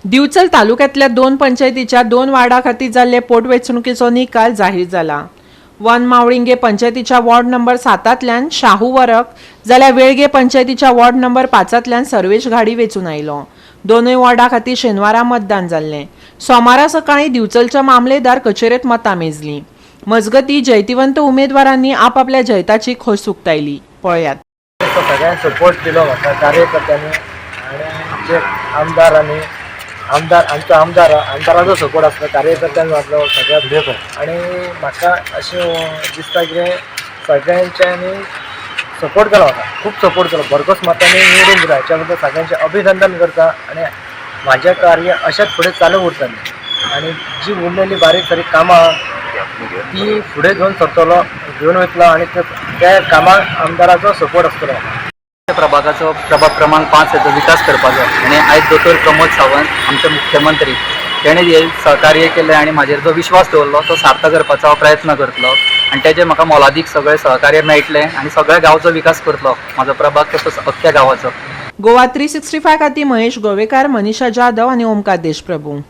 दिवचल तालुक्यांतल्या दोन पंचायतीच्या दोन वार्डा खातीर जाल्ले पोटवेंचणुकेचो निकाल जाहीर जाला. वन मावळिंगे पंचायतीच्या वॉर्ड नंबर 7तल्यान शाहू वरक जाल्यार वेळगे पंचायतीच्या वॉर्ड नंबर 5तल्यान सर्वेश घाडी वेंचून आयलो. दोनूय वॉर्डा खातीर शेनवारा मतदान जाल्लें. सोमारा सकाळीं दिवचलच्या मामलेदार कचेरेत मतां मेजलीं. मजगतीं, जैतिवंत उमेदवारांनी आपापल्या जैताची खोस उक्तायली. पळयात. सगळ्यांनी सपोर्ट दिलो म्हाका, कार्यकर्त्यांनी आनी आमचे आमदारांनी. आमदार, आमचो आमदार, आमदाराचो सपोर्ट आसलो, कार्यकर्त्यांचो आसलो सगळ्या. आनी म्हाका अशें दिसता कितें, सगळ्यांच्यांनी सपोर्ट केलो म्हाका, खूब सपोर्ट केलो, भरघोस मतांनी निवडून दिला. हाच्या बद्दल सगळ्यांचें अभिनंदन करता आनी म्हाजें कार्य अशेंच फुडें चालू उरतलें आनी जी उरलेली बारीक सारीक कामां ती फुडें घेवन सरतलो, घेवन वयतलो आनी त्या कामाक आमदाराचो सपोर्ट आसतलो. प्रभागाचो, प्रभाग क्रमांक 5 हेचो विकास करपाचो आनी आयज दोतोर प्रमोद सावंत आमचे मुख्यमंत्री, तेणे हे सहकार्य केलें आनी म्हाजेर जो विश्वास दवरलो तो सार्थ करपाचो हांव प्रयत्न करतलो आनी तेजें म्हाका मोलादीक सगळें सहकार्य मेळटलें आनी सगळ्या गांवचो विकास करतलो, म्हाजो प्रभाग तसोच अख्ख्या गांवाचो. गोवा 365 खातीर महेश गोवेकार, मनीषा जाधव आनी ओमकार देशप्रभू.